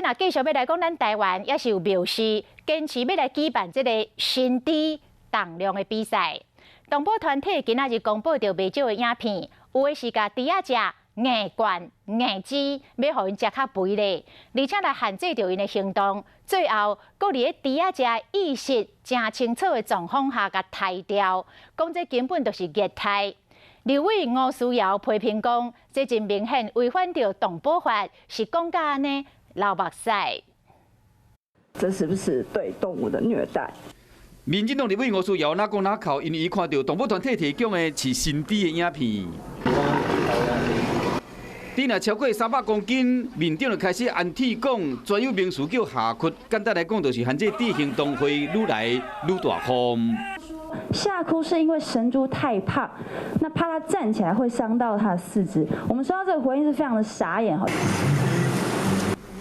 若繼續欲來講，咱臺灣也是有廟寺堅持欲來舉辦這个身豬重量的比賽。動保團體今仔日公布著袂少的影片，有的是共豬仔食硬灌硬飼，欲予𪜶食較肥咧，而且來限制著𪜶的行動，最後閣佇咧豬仔食意識誠清楚的狀況下共刣掉，講這根本就是虐待。立委吳思瑤批評講，這真明顯違反著動保法，是講甲按呢流目屎。這是不是對動物的虐待？民進黨立委吳思瑤哪講哪哭，因為伊看著動保團體提供的飼身豬的影片。豬若超過300公斤，面頂就開始安鐵講，專有名詞叫下窟。簡單來講，就是限制豬行動會愈來愈大方。下窟是因為神豬太胖，那怕它站起來會傷到它的四肢。我們收到這個回應是非常的傻眼。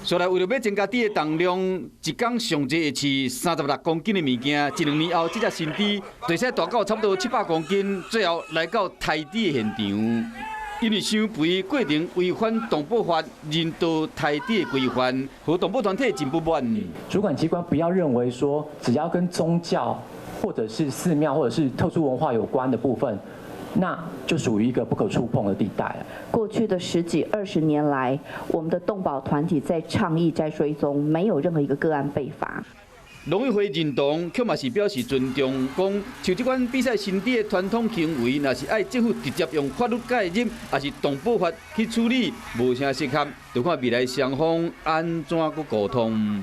所來為著欲增加豬的重量，一工上濟會飼36公斤的物件，一兩年後，這隻身豬就會大到差不多700公斤，最後來到刣豬的現場。因為傷肥過程違反動保法人道刣豬的規範，予動保團體真不滿。主管機關不要認為說，只要跟宗教或者是寺廟或者是特殊文化有關的部分，那就屬於一個不可觸碰的地帶。過去的十幾二十年來，我們的動保團體在倡議、在追蹤，沒有任何一個個案被罰。農委會認同，卻嘛是表示尊重，講像這款比賽身豬的傳統行為，若是愛政府直接用法律介入，抑是動保法去處理，無啥適合，就看未來雙方按怎閣溝通。